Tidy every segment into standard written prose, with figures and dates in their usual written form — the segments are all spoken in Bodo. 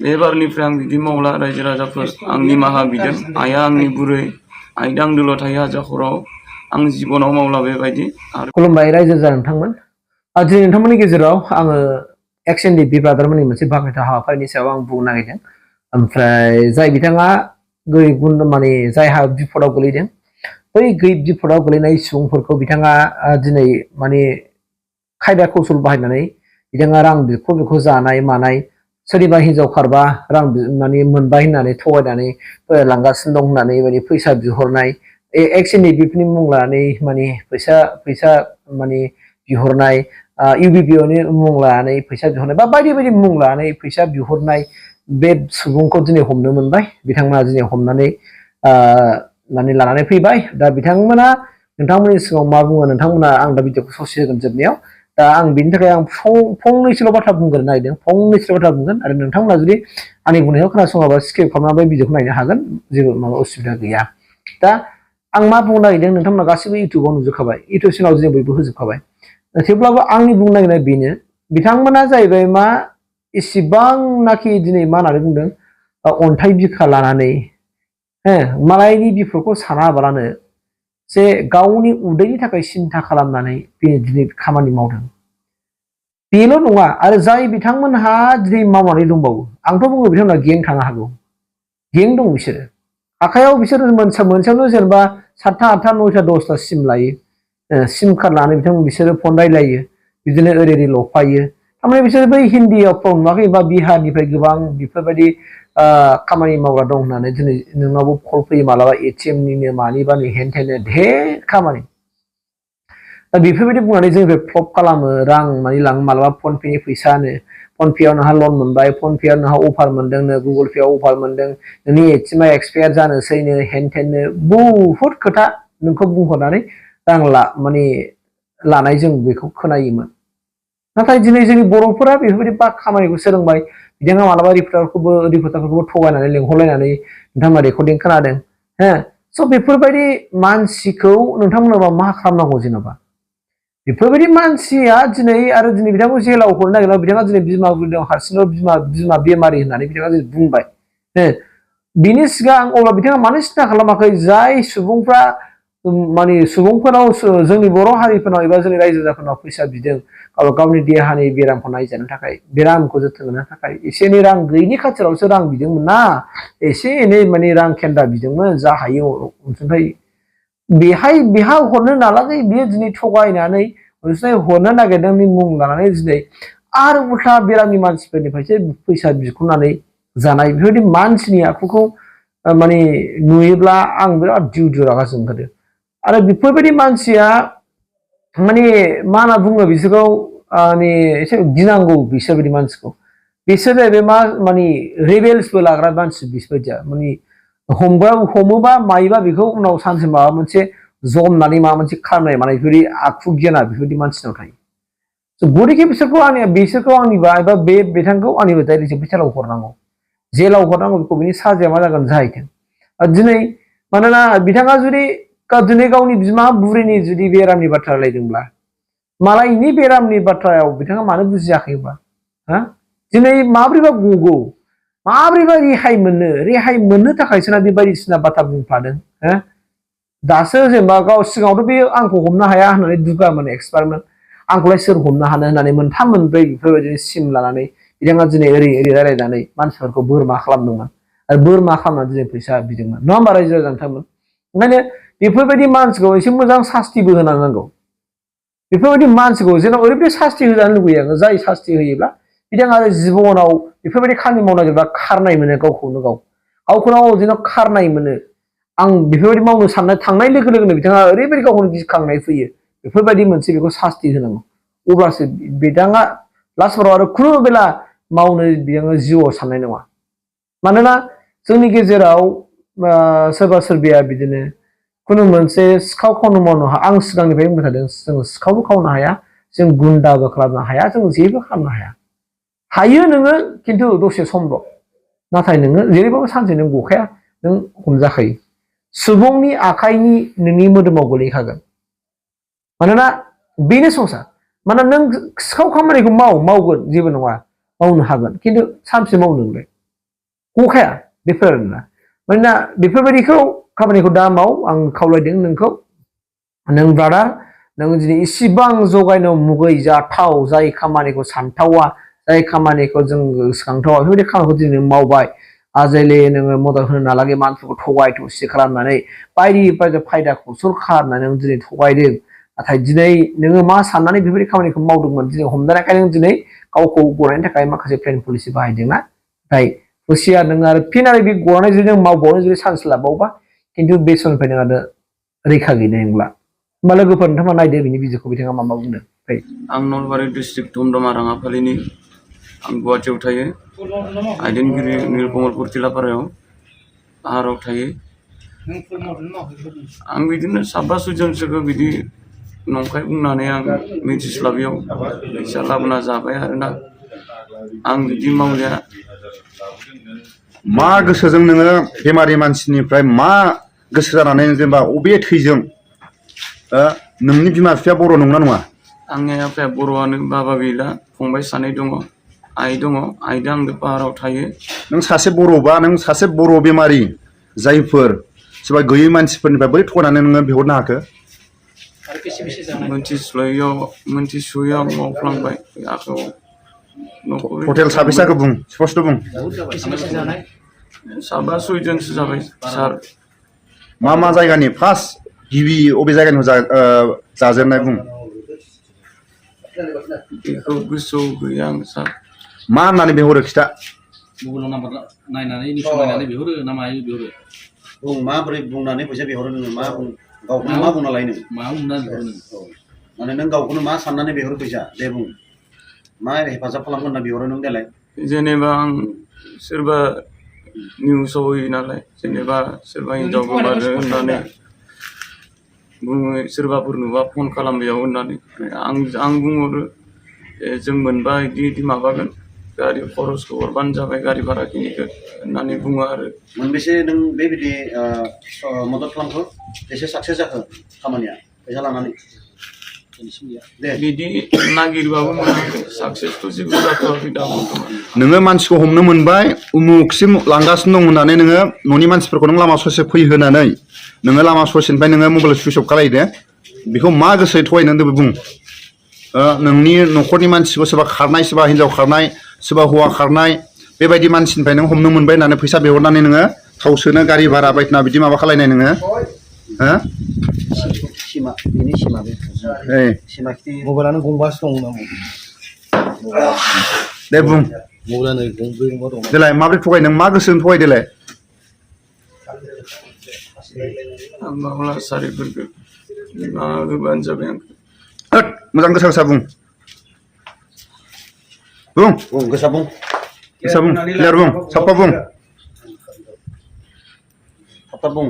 Lebar niprai ang bibi maula raja raja plus angni maha bidang ayah angni burai aidang dulu thaya jakhorau ang jibonaw maula bebaidi खुलुमबाय रायजो जा नोंथांमोन दिनै नोंथांमोननि गेजेराव आङो एक्स एनडिएफबि ब्रादारमोननि मोनसे बाखनायथाव हाबाफारिनि सायाव आं बुंनो नागिरदों ओमफ्राय जाय बिथाङा गोरिब गुन्द्रा माने जायहा बिपदाव गोलैदों बै गोरिब बिपदाव गोलैनाय सुबुंफोरखौ बिथाङा दिनै माने खायदा कौशल बाहायनानै बिथाङा रां बिखौ जानाय मानाय सोरनिबा हिनजाव खारबा रां माने मोनबाय होननानै थगायनानै लांगासिनो दं होननानै माने फैसा बिहरनाय एक्स एनडिएफबि मुं लानानै माने फैसा माने बिहरनाय इउबिपिअनि मुं लानानै फैसा बिहरनाय बा बायदि बायदि मुं लानानै फैसा बिहरनाय बे सुबुंखौ दिनै हमनो मोनबाय बिथांमोना दिनै हमनानै माने लानानै फैबाय दा बिथांमोना नोंथांमोननि सिगाङाव मा बुङो नोंथांमोना आं दा भिडिअखौ ससे होगोन जोबनायाव दा आं बिनि थाखाय आं फंनैसोल' बाथ्रा बुंग्रोनो नागिरदों फंनैसोल' बाथ्रा बुंगोन आरो नोंथांमोना जुदि आंनि बुंनायखौ खोनासङाबा स्किप खालामनानै भिडिअखौ नायनो हागोन जेबो माबा उसुबिदा गैया दा आं मा बुंनो नागिरदों नोंथांमोना गासैबो इउटुबाव नुजोबखाबाय इउटुब चेनेलाव जों बयबो होजोबखाबाय थेवब्लाबो आंनि बुंनो नागिरनाया बेनो बिथांमोना जाहैबाय मा इसिबांनाखि दिनै मा होननानै बुंदों अन्थाइ बिखा लानानै मालायनि बिफोरखौ सानाबालानो जे गावनि उदैनि थाखाय सिन्था खालामनानै दिनै खामानि मावदों बेल' नङा आरो जाय बिथांमोनहा दिनै मावनानै दंबावो आंथ' बुङो बिथांमोना गें थानो हागौ गें दं बिसोरो आखायाव बिसोर मोनसेयावनो जेनेबा 7टा 8टा 9टा 10टा सिम लायो सिम कार्ड लानानै बिसोरो फन रायलायो बिदिनो ओरै लफायो थारमाने बिसोर बै हिन्दीयाव प्रब्लेम नुवाखै बा बिहारनिफ्राय गोबां बेफोरबायदि खामानि मावग्रा दं होननानै दिनै नोंनावबो कल फैयो मालाबा एटिएमनिनो मानिबानो हेन थेनो ढेर खामानि दा बेफोरबायदि बुंनानै जोंनिफ्राय फ्लप खालामो रां माने लाङो मालाबा फनपेनि फैसानो फनपेआव नोंहा लन मोनबाय फनपेआव नोंहा अफार मोनदोंनो गुगल पेआव अफार मोनदों नोंनि एटिएमआ एक्सपायार जानोसैनो हेन थेननो बहुद खोथा नोंखौ बुंहरनानै रां माने लानाय जों बेखौ खोनायोमोन नाथाय दिनै जोंनि बर'फोरा बेफोरबायदि खामानिखौ सोलोंबाय बिथाङा मालाबा रिपर्टारफोरखौबो थगायनानै लेंहरलायनानै नोंथांमोना रेकर्डिं खोनादों स' बेफोरबायदि मानसिखौ नोंथांमोना मा खालामनांगौ जेन'बा बेफोरबायदि मानसिया दिनै बिथांखौ जेलाव हरनो नागिरबा बिथाङा दिनै बिमा बुरिदों हारसिंल' बिमा बेमारि होननानै बिथाङा दिनै बुंबाय बिनि सिगां अब्ला बिथाङा मानो सिन्था खालामाखै जाय सुबुंफ्रा माने सुबुंफोराव जोंनि बर' हारिफोरनाव एबा जोंनि रायजो राजाफोरनाव फैसा बिदों गावनि देहानि बेरामखौ नायजानो थाखाय बेरामखौ जोथोन लानो थाखाय एसे एनै रां गैयिनि खाथिरावसो रां बिदोंमोन ना एसे एनै माने रां खेन्दा बिदोंमोन जा हायो अनसुंथाइ बेहा हरनो नालागै बियो दिनै थगायनानै अनसुंथाइ हरनो नागिरदोंनि मुं लानानै दिनै आरो उल्था बेरामि मानसिफोरनिफ्रायसो फैसा बिख'नानै जानाय बेफोरबायदि मानसिनि आखुखौ माने नुयोब्ला आं बिराद दिउ रागा जोंखादों आरो बेफोरबायदि मानसिया माने मा होनना बुङो बिसोरखौ माने एसे गिनांगौ बिसोरबायदि मानसिखौ बिसोर जाहैबाय मा माने रेबेल्सबो लाग्रा मानसि बिसोरबायदिया माने हमोबा मायोबा बेखौ उनाव सानसे माबा मोनसे जमनानै माबा मोनसे खालामनाय माने बेफोरबायदि आखु गियाना बेफोरबायदि मानसिनाव थायो गथिखे बिसोरखौ आंनिबा एबा बे बिथांखौ आंनिबो डाइरेक्ट जेलाव हरनांगौ बेखौ बिनि साजाया मा जागोन जाहैथों दिनै मानोना बिथाङा जुदि दिनै गावनि बिमा बुरैनि जुदि बेरामनि बाथ्रा रायलायदोंब्ला मालायनि बेरामनि बाथ्रायाव बिथाङा मानो बुजियाखैबा दिनै माब्रैबा गगौ माब्रैबा रेहाय मोननो थाखायसो ना बे बायदिसिना बाथ्रा बुंफ्लादों दासो जेनेबा गाव सिगाङावथ' बे आंखौ हमनो हाया होननानै दुगामोन एक्सपार्टमोन आंखौलाय सोर हमनो हानो होननानै मोनथाम मोनब्रै बेफोरबायदिनो सिम लानानै बिथाङा दिनै ओरै रायलायनानै मानसिफोरखौ बोरमा खालामदोंमोन आरो बोरमा खालामनानै दिनै फैसा बिदोंमोन नङा होमबा रायजो राजा नोंथांमोन ओंखायनो बेफोरबायदि मानसिखौ एसे मोजां सास्तिबो होनांगौ बेफोरबायदि मानसिखौ जेनेबा ओरैबायदि सास्ति होजानो लुबैयो आङो जाय सास्ति होयोब्ला बिथाङा जिबनाव बेफोरबायदि खामानि मावनो नागिरब्ला खारनाय मोनो गावखौनो जेन' खारनाय मोनो आं बेफोरबायदि मावनो साननाय थांनाय लोगो लोगोनो बिथाङा ओरैबायदि गावखौनो गिखांनाय फैयो बेफोरबायदि मोनसे बेखौ सास्ति होनांगौ अब्लासो बिथाङा लास्टफोराव आरो खुनु बेला मावनो बिथाङा जिउआव साननाय नङा मानोना जोंनि गेजेराव सोरबा सोरबाया बिदिनो खुनु मोनसे सिखाव खावनो मावनो हाया आं सिगांनिफ्राय बुंबाय थादों जों सिखावबो खावनो हाया जों गुन्दाबो खालामनो हाया जों जेबो खालामनो हायो नोङो खिन्थु दसे समल' नाथाय नोङो जेरैबाबो सानसे नों गखाया नों हमजाखायो सुबुंनि आखाइनि नोंनि मोदोमाव गोलैखागोन मानोना बेनो संसार मानोना नों सिखाव खामानिखौ मावगोन जेबो नङा मावनो हागोन खिन्थु सानसे मावनो नोंलाय गखाया बेफोर आरोना मानोना बेफोरबायदिखौ खामानिखौ दा माव आं खावलायदों नोंखौ नों ब्रादार नों दिनै इसिबां जगायनो मुगै जाथाव जाय खामानिखौ सानथावा जाय खामानिखौ जों गोसोखांथावा बेफोरबायदि खामानिखौ दिनै नों मावबाय आजेले नोङो मदद होनो नालागे मानसिफोरखौ थगाय थसि खालामनानै बायदि बायदि फायदा खौसल खालामनानै नों दिनै थगायदों नाथाय दिनै नोङो मा साननानै बेफोरबायदि खामानिखौ मावदोंमोन दिनै हमजानायखाय नों दिनै गावखौ गनायनो थाखाय माखासे प्लेन पलिसि बाहायदोंना नाथाय हुसियार नों आरो फिन आरो बे गनाय जुदि नों मावबावनो जुदि चान्स लाबावबा खिन्थु बे समनिफ्राय नों आरो रैखा गैनाय नंला होमबा लोगोफोर नोंथांमोना नायदो बिनि बिजिरखौ बिथाङा मा बुंदों आं नलबारि डिस्ट्रिक्ट धमदमा राङापालिनि आं गुवाहाटियाव थायो आइदेनगिरि नीलकमलपुर तिलापारायाव आहाराव थायो आं बिदिनो साबा सयजनसोखौ बिदि नंखाय बुंनानै आं मिथिस्लाबियाव फैसा लाबोना जाबाय आरोना आं बिदि मावलिया मा गोसोजों नोङो बेमारि मानसिनिफ्राय मा गोसो जानानै जेनेबा अबे थैजों नोंनि बिमा बिफाया बर' नंना नङा आंनि आफाया बर'आनो बाबा गैला फंबाय सानै दङ आइ दङ आइदा आंदो पाहाराव थायो नों सासे बर'बा नों सासे बर' बेमारि जायफोर सोरबा गैयै मानसिफोरनिफ्राय बै थगायनानै नोङो बिहरनो हाखो मोनथिसुयैयाव मावफ्लांबाय आखायाव हटेल साबेसे जाखो बुं स्पस्ट बुं साबा सयजनसो जाबाय सार मा जायगानि फार्स्ट गिबि अबे जायगानिफ्राय जाजेननाय बुं बेखौ गोसोआव गैया आं सार मा होननानै बिहरो खिथा मबाइलाव नाम्बार नायनानै नायनानै बिहरो ना मायो बिहरो बुं माबोरै बुंनानै फैसा बिहरो नोङो मा बुं गावखौनो मा बुंना लायो नों मा बुंनानै बिहरो नों माने नों गावखौनो मा साननानै बिहरो फैसा दे बुं मा हेफाजाब खालामगोन होनना बिहरो नों देलाय जेनेबा आं सोरबा निउसाव होयो नालाय जेनेबा सोरबा हिनजाव गोमादों होननानै बुङो सोरबाफोर नुबा फन खालाम बेयाव होननानै आं बुंहरो जों मोनबा इदि माबागोन गारि खरसखौ हरबानो जाबाय गारि भाराखिनिखौ होननानै बुङो आरो मोनबेसे नों बेबायदि मदद खालामखो एसे साक्सेस जाखो खामानिया फैसा लानानै बिदि नागिरबाबो मोनाखै साक्सेसथ' जेबो जाथ'वाखै दा नोङो मानसिखौ हमनो मोनबाय उमुखसिम लांगासिनो दं होननानै नोङो न'नि मानसिफोरखौ नों लामा ससे फैहोनानै नोङो लामा ससेनिफ्राय नोङो मबाइल सुइच अफ खालायदो बेखौ मा गोसोयै थगायनो होनदों बुं नोंनि न'खरनि मानसिखौ सोरबा खारनाय सोरबा हिनजाव खारनाय सोरबा हौवा खारनाय बेबायदि मानसिनिफ्राय नों हमनो मोनबाय होननानै फैसा बिहरनानै नोङो थाव सोनो गारि भारा बायदिना बिदि माबा खालायनाय नोङो सिमा बेनि सिमा बे सिमा खिथि मबाइलानो गंबासो दं होनना दे बुं मबाइलानो गंब्रै गंबा दं देलाय माबोरै थगाय नों मा गोसोजों थगाय देलाय आं मावला सारिफोरखौ मा होबानो जाबाय आं मोजां गोसा बुं बुं गोसा बुं क्लियार बुं साफा बुं थाब बुं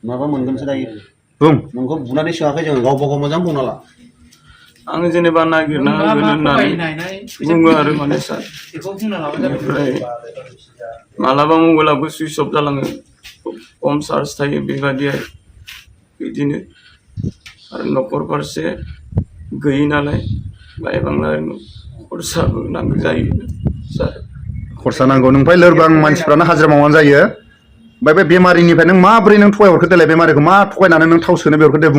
माबा मोनगोनसो दायो बुं नोंखौ बुनानै सोङाखै जोङो गावबा गाव मोजां बुंना ला आं जेनेबा नागिरना होगोन होननानै बुङो आरो माने सार ओमफ्राय मालाबा मबाइलाबो सुइच अफ जालाङो खम चार्ज थायो बेबादिहाय बिदिनो आरो न'खर फारसे गैयि नालाय बाय बांला खरसाबो नांगौ जायो सार खरसा नांगौ नोंफ्राय लोरबां मानसिफ्रानो हाजिरा मावनानै जायो ओमफ्राय बे बेमारिनिफ्राय नों माबोरै नों थगायहरखो देलाय बेमारिखौ मा थगायनानै नों थाव सोनो बेहरखो दे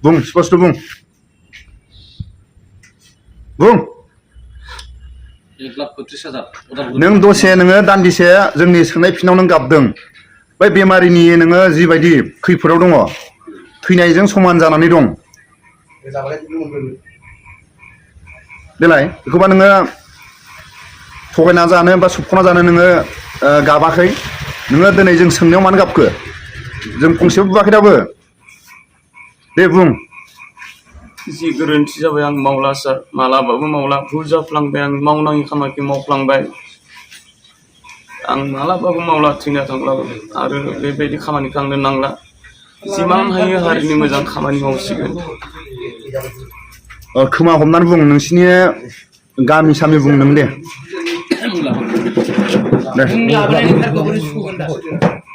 बुं स्पस्ट बुं 1,35,000 नों दसे नोङो दान्दिसे जोंनि सोंनाय फिनाव नों गाबदों बै बेमारिनि नोङो जिबायदि खैफोदाव दङ थैनायजों समान जानानै दं देलाय बेखौबा नोङो थगायना जानो बा सोबख'ना जानो नोङो गाबाखै नोङो दिनै जों सोंनायाव मानो गाबखो जों फंसेबो बुवाखै दाबो दे बुं जि गोरोन्थि जाबाय आं मावला सार मालाबाबो मावला भुल जाफ्लांबाय आं मावनाङि खामानिखौ मावफ्लांबाय आं मालाबाबो मावला थैना थांब्लाबो आरो बेबायदि खामानिखौ आंनो नांला जिमान हायो हारिनि मोजां खामानि मावसिगोन खोमा हमनानै बुं नोंसिनि गामि सामि बुं नों दे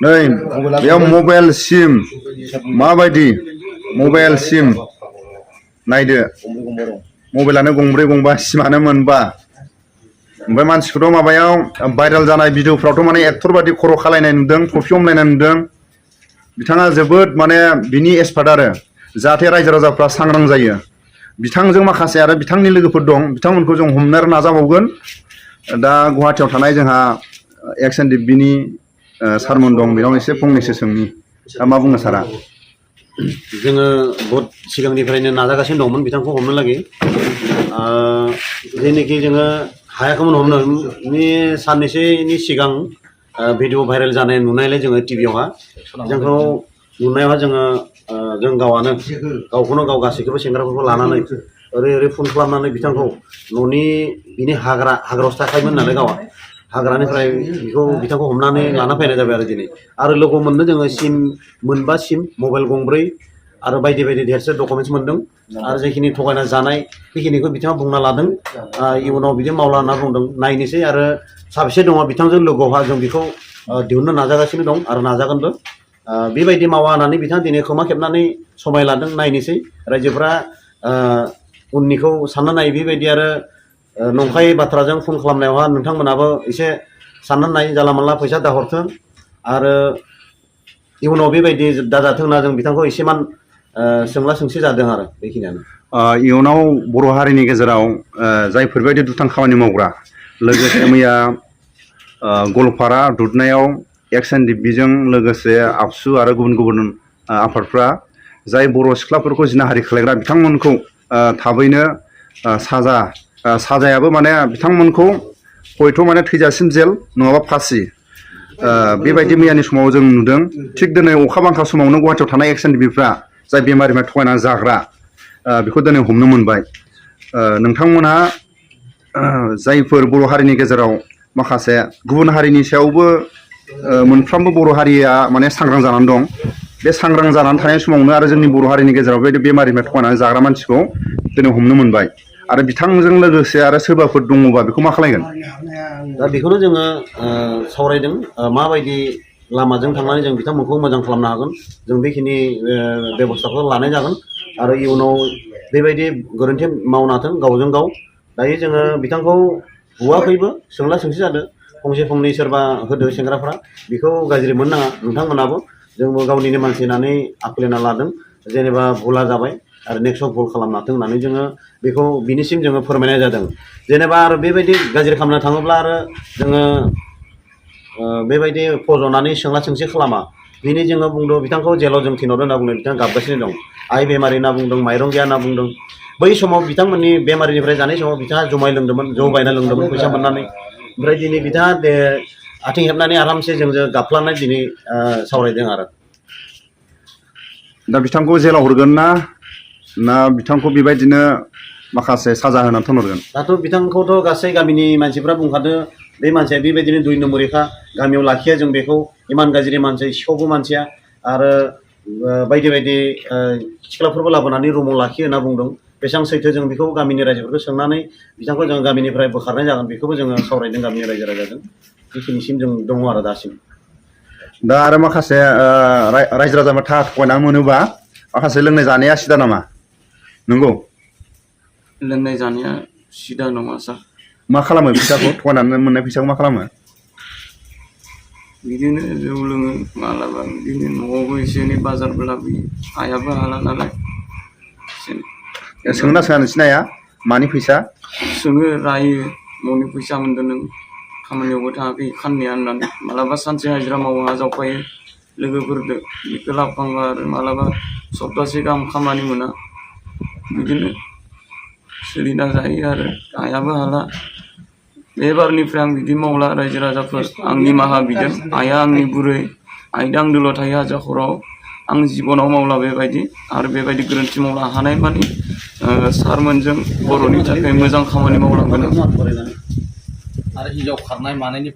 नै बेयाव मबाइल सिम माबायदि मबाइल सिम नायदो मबाइलानो गंब्रै गंबा सिमानो मोनबा ओमफ्राय मानसिखौथ' माबायाव भाइरेल जानाय भिडिअफ्रावथ' माने एक्टर बादि खर' खालायनाय नुदों ट्रफि हमलायनाय नुदों बिथाङा जोबोद माने बिनि एक्सपार्ट आरो जाहाथे रायजो राजाफ्रा सांग्रां जायो बिथांजों माखासे आरो बिथांनि लोगोफोर दं बिथांमोनखौ जों हमनो नाजाबावगोन दा गुवाहाटियाव थानाय जोंहा XNDFBनि सारमोन दं बेनाव एसे फंनैसो सोंनि दा मा बुङो सारा जोङो बहुत सिगांनिफ्रायनो नाजागासिनो दंमोन बिथांखौ हमनो लागै जेनोखि जोङो हायाखैमोन हमनो साननैसोनि सिगां भिडिअ भाइरेल जानाय नुनायलाय जोङो टिभियावहा जोंखौ नुनायावहा जों गावआनो गावखौनो गाव गासैखौबो सेंग्राफोरखौ लानानै ओरै फन खालामनानै बिथांखौ न'नि बिनि हाग्रायावसो थाखायोमोन नालाय गावआ हाग्रानिफ्राय बिथांखौ हमनानै लाना फैनाय जाबाय आरो दिनै आरो लोगो मोननो जोङो सिम मोनबा सिम मबाइल गंब्रै आरो बायदि बायदि देरसे डकुमेन्टस मोनदों आरो जेखिनि थगायना जानाय बेखिनिखौ बिथाङा बुंना लादों इयुनाव बिदि मावला होनना बुंदों नायनोसै आरो साबेसे दङ बिथांजों लोगोआवहा जों बेखौ दिहुननो नाजागासिनो दं आरो नाजागोनबो बेबायदि मावा होननानै बिथाङा दिनै खोमा खेबनानै समाय लादों नायनोसै रायजोफ्रा उननिखौ सानना नायो बेबायदि आरो नंखाय बाथ्राजों फन खालामनायावहा नोंथांमोनाबो एसे साननानै नाय जानला मानला फैसा दाहरथों आरो इयुनाव बेबायदि दाजाथों होनना जों बिथांखौ एसेमान सोंला सोंसि जादों आरो बेखिनियानो इयुनाव बर' हारिनि गेजेराव जायफोरबायदि दुथां खामानि मावग्रा लोगोसे मैया गलपारा दुधनायाव XNDFBजों लोगोसे आबसु आरो गुबुन गुबुन आफादफ्रा जाय बर' सिख्लाफोरखौ जिनाहारि खालायग्रा बिथांमोनखौ थाबैनो साजायाबो माने बिथांमोनखौ हयथ' माने थैजासिम जेल नङाबा फासि बेबायदि मैयानि समाव जों नुदों थिग दिनै अखा बांखा समावनो गुवाहाटियाव थानाय XNDFBफ्रा जाय बेमारिफ्रा थगायना जाग्रा बेखौ दिनै हमनो मोनबाय नोंथांमोनहा जायफोर बर' हारिनि गेजेराव माखासे गुबुन हारिनि सायावबो मोनफ्रोमबो बर' हारिया माने सांग्रां जानानै दं बे सांग्रां जानानै थानाय समावनो आरो जोंनि बर' हारिनि गेजेराव बेबायदि बेमारिफ्रा थगायनानै जाग्रा मानसिखौ दिनै हमनो मोनबाय आरो बिथांजों लोगोसे आरो सोरबाफोर दङबा बेखौ मा खालायगोन दा बेखौनो जोङो सावरायदों माबायदि लामाजों थांनानै जों बिथांमोनखौ मोजां खालामनो हागोन जों बेखिनि बेबस्थाखौ लानाय जागोन आरो इयुनाव बेबायदि गोरोन्थि मावनाथों गावजों गाव दायो जोङो बिथांखौ बुवाखैबो सोंला सोंसि जादों फंसे फंनै सोरबा होदो सेंग्राफ्रा बेखौ गाज्रि मोननाङा नोंथांमोनाबो जोंबो गावनिनो मानसि होननानै आखुलिना लादों जेनेबा भुला जाबाय आरो नेक्स्टआव भुल खालामनाथों होननानै जोङो बेखौ बिनिसिम जोङो फोरमायनाय जादों जेनेबा आरो बेबायदि गाज्रि खालामनो थाङोब्ला आरो जोङो बेबायदि फज'नानै सोंला सोंसि खालामा दिनै जोङो बुंदों बिथांखौ जेलाव जों थिनहरदों होनना बुंदों बिथाङा गाबगासिनो दं आइ बेमारि होनना बुंदों माइरं गैया होनना बुंदों बै समाव बिथांमोननि बेमारिनिफ्राय जानाय समाव बिथाङा जुमाय लोंदोंमोन जौ बायना लोंदोंमोन फैसा मोननानै ओमफ्राय दिनै बिथाङा आथिं हेबनानै आरामसे जोंजों गाबफ्लानाय दिनै सावरायदों आरो दा बिथांखौ जेलाव हरगोन ना बिथांखौ बेबायदिनो माखासे साजा होनानै थिनहरगोन दाथ' बिथांखौथ' गासै गामिनि मानसिफ्रा बुंखादों बे मानसिया बेबायदिनो 2 नम्बरिखा गामियाव लाखिया जों बेखौ इमान गाज्रि मानसि सिखावबो मानसिया आरो बायदि बायदि सिख्लाफोरबो लाबोनानै रुमाव लाखियो होनना बुंदों बेसेबां सैथो जों बेखौ गामिनि रायजोफोरखौ सोंनानै बिथांखौ जों गामिनिफ्राय बोखारनाय जागोन बेखौबो जोङो सावरायदों गामिनि रायजो राजाजों बेखिनिसिम जों दङ आरो दासिम दा आरो माखासे रायजो राजाफ्रा थाखा थगायना मोनोबा माखासे लोंनाय जानाया सिदा नामा नंगौ लोंनाय जानाया सिदा नङा सार मा खालामो फैसाखौ थगायनानै मोननाय फैसाखौ मा खालामो बिदिनो जौ लोङो मालाबा बिदिनो न'आवबो एसे एनै बाजारबो लाबोयो हायाबो हाला नालाय सोंना सोङा नोंसिनाया मानि फैसा सोङो रायो न'नि फैसा मोनदों नों खामानियावबो थाङाखै खाननिया होननानै मालाबा सानसे हाजिरा मावो हा जावफायो लोगोफोरजों बेखौ लाबोखांबा आरो मालाबा सप्तासे गाहाम खामानि मोना बिदिनो सोलिना जायो आरो हायाबो हाला बेबारनिफ्राय आं बिदि मावला रायजो राजाफोर आं निमाहा बिदों आइया आंनि बुरै आइदा आंदोल' थायो हाजाखराव आं जिबनाव मावला बेबायदि आरो बेबायदि गोरोन्थि मावला हानाय मानि सारमोनजों बर'नि थाखाय मोजां खामानि मावलांगोन आरो हिजाव खारनाय मानायनि